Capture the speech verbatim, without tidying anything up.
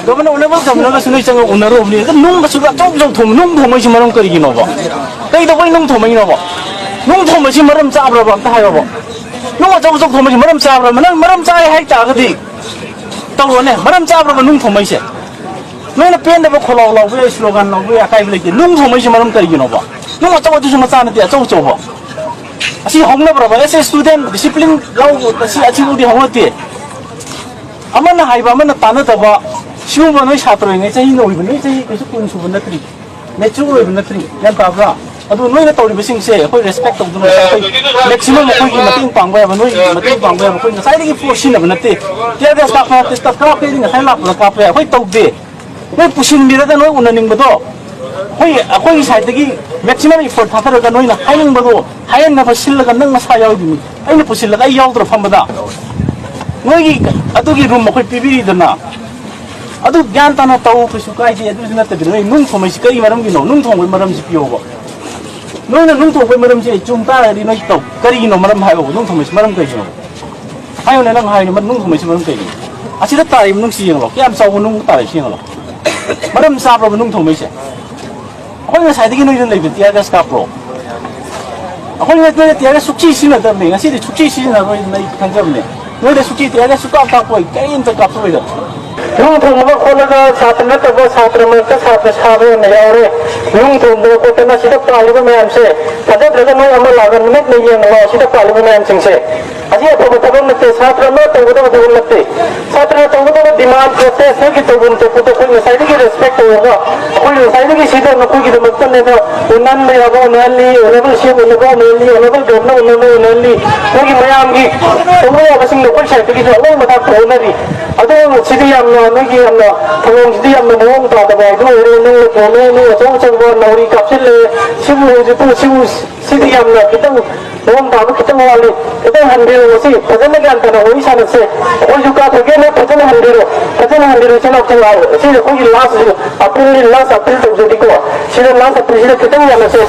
Governor, honourable ꯒꯕꯔꯅꯔꯒꯁꯨ ꯅꯣꯏ ꯆꯪꯉꯒ ꯎꯅꯔꯨꯕꯅꯤ꯫ ꯑꯗꯣ ꯅꯨꯡꯒꯁꯨ ꯑꯆꯧ ꯑꯆꯧ ꯊꯣꯡ-, ꯅꯨꯡ ꯊꯣꯡꯕꯩꯁꯤ ꯃꯔꯝ ꯀꯔꯤꯒꯤꯅꯣꯕ? ꯀꯩꯗꯧꯕꯩ ꯅꯨꯡ ꯊꯣꯡꯕꯩꯅꯣꯕ? ꯅꯨꯡ ꯊꯣꯡꯕꯁꯤ ꯃꯔꯝ ꯆꯥꯕ꯭ꯔꯕ? ꯑꯝꯇ ꯍꯥꯏꯌꯣꯕ꯫ ꯅꯨꯡ ꯑꯆꯧ ꯑꯆꯧ ꯊꯣꯡꯕꯩꯁꯤ ꯃꯔꯝ ꯆꯥꯕ꯭ꯔꯕ? ꯅꯪ ꯃꯔꯝ ꯆꯥꯏ ꯍꯥꯏ ꯇꯥꯔꯒꯗꯤ ꯇꯧꯔꯣꯅꯦ꯫ ꯃꯔꯝ ꯆꯥꯕ꯭ꯔꯕ ꯅꯨꯡ ꯊꯣꯡꯕꯩꯁꯦ? ꯅꯣꯏꯅ ꯄꯦꯟꯗꯕ ꯈꯣꯜꯂꯥꯎ ꯂꯥꯎꯕ ꯌꯥꯏ, ꯁ꯭ꯂꯣꯒꯥꯟ ꯂꯥꯎꯕ ꯌꯥꯏ, ꯑꯀꯥꯏꯕ ꯂꯩꯇꯦ꯫ ꯅꯨꯡ ꯊꯣꯡꯕꯩꯁꯤ ꯃꯔꯝ ꯀꯔꯤꯒꯤꯅꯣꯕ? ꯅꯨꯡ ꯑꯆꯧ ꯑꯗꯨꯁꯨ ꯃꯆꯥ ꯅꯠꯇꯦ, ꯑꯆꯧ ꯑꯆꯧꯕ꯫ ꯑꯁꯤ ꯍꯧꯅꯕ꯭ꯔꯕ? ꯑꯦꯁ ꯑꯦ ꯁ꯭ꯇꯨꯗꯦꯟ ꯗꯤꯁꯤꯄ꯭ꯂꯤꯟ ꯂꯧ-, ꯑꯁꯤ, ꯑꯁꯤꯕꯨꯗꯤ ꯍꯧꯅꯗꯦ꯫ ꯑꯃꯅ ꯍꯥꯏꯕ ꯑꯃꯅ ꯇꯥꯟꯅꯗꯕ, ꯁꯤꯒꯨꯝꯕ ꯅꯣꯏ ꯁꯥꯇ꯭ꯔ ꯑꯣꯏꯔꯤꯉꯩ ꯆꯍꯤ ꯅꯧꯔꯤꯕ, ꯅꯣꯏ ꯆꯍꯤ ꯀꯩꯁꯨ ꯀꯨꯟ ꯁꯨꯕ ꯅꯠꯇ꯭ꯔꯤ, ꯃꯦꯆꯨꯔ ꯑꯣꯏꯕ ꯅꯠꯇ꯭ꯔꯤ, ꯒ꯭ꯌꯥꯟ ꯇꯥꯕ꯭ꯔꯥ? ꯑꯗꯨ ꯅꯣꯏꯅ ꯇꯧꯔꯤꯕꯁꯤꯡꯁꯦ ꯑꯩꯈꯣꯏ ꯔꯦꯁꯄꯦꯛ ꯇꯧꯗꯅ, ꯑꯩꯈꯣꯏ ꯃꯦꯛꯁꯤꯃꯝ ꯑꯩꯈꯣꯏꯒꯤ ꯃꯇꯦꯡ ꯄꯥꯡꯕ ꯌꯥꯕ, ꯅꯣꯏꯒꯤ ꯃꯇꯦꯡ ꯄꯥꯡꯕ ꯌꯥꯕ, ꯑꯩꯈꯣꯏ ꯉꯁꯥꯏꯗꯒꯤ ꯐꯣꯔꯁ ꯁꯤꯖꯤꯟꯅꯕ ꯅꯠꯇꯦ꯫ ꯇꯤꯌꯔ ꯒ꯭ꯌꯥꯁ ꯀꯥꯞꯄ ꯅꯠꯇꯦ, ꯁ꯭ꯇꯐ ꯀꯥꯞꯄꯦꯗꯤ ꯉꯁꯥꯏ ꯂꯥꯛꯄꯗ ꯀꯥꯞꯄ ꯌꯥꯏ, ꯑꯩꯈꯣꯏ ꯇꯧꯗꯦ꯫ ꯅꯣꯏ ꯄꯨꯁꯤꯟꯕꯤꯔꯒ ꯅꯣꯏ ꯎꯅꯅꯤꯡꯕꯗꯣ, ꯑꯩꯈꯣꯏ, ꯑꯩꯈꯣꯏꯒꯤ ꯁꯥꯏꯠꯇꯒꯤ ꯃꯦꯛꯁꯤꯃꯝ ꯏꯐꯣꯔꯠ ꯊꯥꯗꯔꯒ ꯅꯣꯏꯅ ꯍꯥꯏꯅꯤꯡꯕꯗꯣ ꯍꯥꯏꯍꯟꯅꯕ ꯁꯤꯜꯂꯒ ꯅꯪ ꯅꯁꯥ ꯌꯥꯎꯔꯤꯗꯨꯅꯤ꯫ ꯑꯩꯅ ꯄꯨꯁꯤꯜꯂꯒ ꯑꯩ ꯌꯥꯎꯗ꯭ꯔꯣ ꯐꯝꯕꯗ? ꯅꯣꯏꯒꯤ ꯑꯗꯨꯒꯤ ꯔꯨꯝ ꯑꯩꯈꯣꯏ ꯄꯤꯕꯤꯔꯤꯗꯅ, ꯑꯗꯨ ꯒ꯭ꯌꯥꯟ ꯇꯥꯅ ꯇꯧ, ꯀꯩꯁꯨ ꯀꯥꯏꯗꯦ꯫ ꯑꯗꯨꯁꯨ ꯅꯠꯇꯕꯤꯗ ꯅꯣꯏ ꯅꯨꯡ ꯊꯣꯡꯕꯩꯁꯤ ꯀꯔꯤ ꯃꯔꯝꯒꯤꯅꯣ? ꯅꯨꯡ ꯊꯣꯡꯕꯒꯤ ꯃꯔꯝꯁꯤ ꯄꯤꯌꯣꯕ꯫ ꯅꯣꯏꯅ ꯅꯨꯡ ꯊꯣꯡꯕꯒꯤ ꯃꯔꯝꯁꯤ ꯆꯨꯝ ꯇꯥꯔꯒꯗꯤ ꯅꯣꯏ ꯇꯧ-, ꯀꯔꯤꯒꯤꯅꯣ ꯃꯔꯝ ꯍꯥꯏꯌꯣꯕ? ꯅꯨꯡ ꯊꯣꯡꯕꯩꯁꯤ ꯃꯔꯝ ꯀꯩꯒꯤꯅꯣ? ꯍꯥꯏꯌꯨꯅꯦ, ꯅꯪ ꯍꯥꯏꯌꯨꯅꯦ, ꯃ-, ꯅꯨꯡ ꯊꯣꯡꯕꯩꯁꯤ ꯃꯔꯝ ꯀꯩꯒꯤꯅꯣ? ꯑꯁꯤꯗ ꯇꯥꯔꯤꯕ ꯅꯨꯡꯁꯤ ꯌꯦꯡꯉꯣ, ꯀꯌꯥꯝ ꯆꯥꯎꯕ ꯅꯨꯡ ꯇꯥꯔꯤꯕꯁꯤ ꯌꯦꯡꯉꯣ꯫ ꯃꯔꯝ ꯆꯥꯕ꯭ꯔꯕ ꯅꯨꯡ ꯊꯣꯡꯕꯩꯁꯦ? ꯑꯩꯈꯣꯏ ꯉꯁꯥꯏꯗꯒꯤ ꯅꯣꯏꯗ ꯂꯩꯕ ꯇꯤꯌꯥꯔ ꯒ꯭ꯌꯥꯁ ꯀꯥꯞꯄ꯭ꯔꯣ? ꯑꯩꯈꯣꯏ ꯅꯣꯏꯗ ꯇꯤꯌꯥꯔ ꯒ꯭ꯌꯥꯁ ꯁꯨꯛꯁꯤ ꯁꯤꯖꯤꯟꯅꯗꯕꯅꯦ, ꯉꯁꯤꯗꯤ ꯁꯨꯛꯁꯤ ꯁꯤꯖꯤꯟꯅꯔꯣꯏꯅ ꯑꯩ ꯈꯟꯖꯕꯅꯦ꯫ ꯅꯣꯏꯗ ꯁꯨꯛꯁꯤ ꯇꯤꯌꯥꯔ ꯒ꯭ꯌꯥꯁ ꯁꯨꯛꯀꯥꯞ ꯀꯥꯞꯄꯣꯏ, ꯀꯔꯤꯝꯇ ꯀꯥꯞꯊꯣꯛꯑꯣꯏꯗ꯫ ꯅꯨꯡ ꯊꯣꯡꯕ ꯈꯣꯠꯂꯒ ꯁꯥꯇ꯭ꯔ ꯅꯠꯇꯕ ꯁꯥꯇ꯭ꯔ ꯃꯔꯛꯇ ꯁꯥꯇ꯭ꯔ ꯁꯥꯕ ꯌꯥꯝꯅ ꯌꯥꯎꯔꯦ꯫ ꯅꯨꯡ ꯊꯣꯡꯗꯅ ꯈꯣꯠꯇꯅ ꯁꯤꯗ ꯄꯥꯜꯂꯤꯕ ꯃꯌꯥꯝꯁꯦ ꯊꯥꯖꯗ꯭ꯔꯒ ꯅꯣꯏ ꯑꯃ ꯂꯥꯛꯑꯒ ꯅꯨꯃꯤꯠꯅ ꯌꯦꯡꯉꯣ ꯁꯤꯗ ꯄꯥꯜꯂꯤꯕ ꯃꯌꯥꯝꯁꯤꯡꯁꯦ꯫ ꯑꯁꯤ ꯑꯐꯕ ꯊꯕꯛ ꯅꯠꯇꯦ, ꯁꯥꯇ꯭ꯔ ꯑꯃ ꯇꯧꯒꯗꯕ ꯊꯕꯛ ꯅꯠꯇꯦ꯫ ꯁꯥꯇ꯭ꯔꯅ ꯇꯧꯒꯗꯕ ꯗꯤꯃꯥꯟ ꯄ꯭ꯔꯣꯇꯦꯁ ꯅꯣꯏꯒꯤ ꯇꯧꯐꯝ ꯊꯣꯛꯄꯗꯣ ꯑꯩꯈꯣꯏ ꯉꯁꯥꯏꯗꯒꯤ ꯔꯦꯁꯄꯦꯛ ꯇꯧꯔꯒ ꯑꯩꯈꯣꯏ ꯉꯁꯥꯏꯗꯒꯤ ꯁꯤꯗ ꯅꯈꯣꯏꯒꯤꯗꯃꯛꯇꯅꯦꯕ ꯎꯅꯍꯟꯕ ꯌꯥꯕ ꯎꯅꯍꯜꯂꯤ, ꯑꯣꯅꯔꯦꯕꯜ ꯁꯤ ꯑꯦꯝ ꯎꯅꯕ ꯎꯅꯍꯜꯂꯤ, ꯑꯣꯅꯔꯦꯕꯜ ꯒꯚꯔꯅꯔ ꯎꯅꯕ ꯎꯅꯍꯜꯂꯤ꯫ ꯅꯣꯏꯒꯤ ꯃꯌꯥꯝꯒꯤ ꯇꯧꯕ ꯌꯥꯕꯁꯤꯡꯗꯣ ꯑꯩꯈꯣꯏ ꯁꯥꯏꯠꯇꯒꯤꯁꯨ ꯑꯉꯝꯕ ꯃꯊꯥꯛꯇ ꯍꯣꯠꯅꯔꯤ꯫ ꯑꯗꯣ ꯁꯤꯗꯤ ꯌꯥꯝꯅ ꯅꯣꯏꯒꯤ ꯌꯥꯝꯅ ꯊꯧꯑꯣꯡꯁꯤꯗꯤ ꯌꯥꯝꯅ ꯃꯑꯣꯡ ꯇꯥꯗꯕ ꯍꯥꯏꯗꯨ ꯑꯣꯏꯔꯦ꯫ ꯅꯪꯅ ꯊꯣꯡꯉꯦ, ꯅꯣꯏ ꯑꯆꯧ ꯑꯆꯧꯕ ꯅꯥꯎꯔꯤ ꯀꯥꯞꯁꯤꯜꯂꯦ꯫ ꯁꯤꯕꯨ ꯍꯧꯖꯤꯛꯄꯨ ꯁꯤꯕꯨ ꯁꯤꯗꯤ ꯌꯥꯝꯅ ꯈꯤꯇꯪ ꯃꯑꯣꯡ ꯇꯥꯕ ꯈꯤꯇꯪ ꯋꯥꯠꯂꯤ꯫ ꯈꯤꯇꯪ ꯍꯟꯕꯤꯔꯣ, ꯁꯤ ꯐꯖꯅ ꯒ꯭ꯌꯥꯟ ꯇꯥꯅ ꯋꯥꯔꯤ ꯁꯥꯟꯅꯁꯦ꯫ ꯑꯩꯈꯣꯏꯁꯨ ꯀꯥꯞꯄꯒꯦ, ꯅꯣꯏ ꯐꯖꯅ ꯍꯟꯕꯤꯔꯣ, ꯐꯖꯅ ꯍꯟꯕꯤꯔꯣ, ꯏꯆꯤꯟ ꯏꯅꯥꯎꯁꯤꯡ ꯂꯥꯛꯑꯣ꯫ ꯁꯤꯁꯦ ꯑꯩꯈꯣꯏꯒꯤ ꯂꯥꯁ ꯑꯄꯤꯜꯅꯤ, ꯂꯥꯁ ꯑꯄꯤꯜ ꯇꯧꯖꯔꯤꯀꯣ꯫ ꯁꯤꯗ ꯂꯥꯁ ꯑꯄꯤꯜꯁꯤꯗ ꯈꯤꯇꯪ ꯌꯥꯅꯁꯦ꯫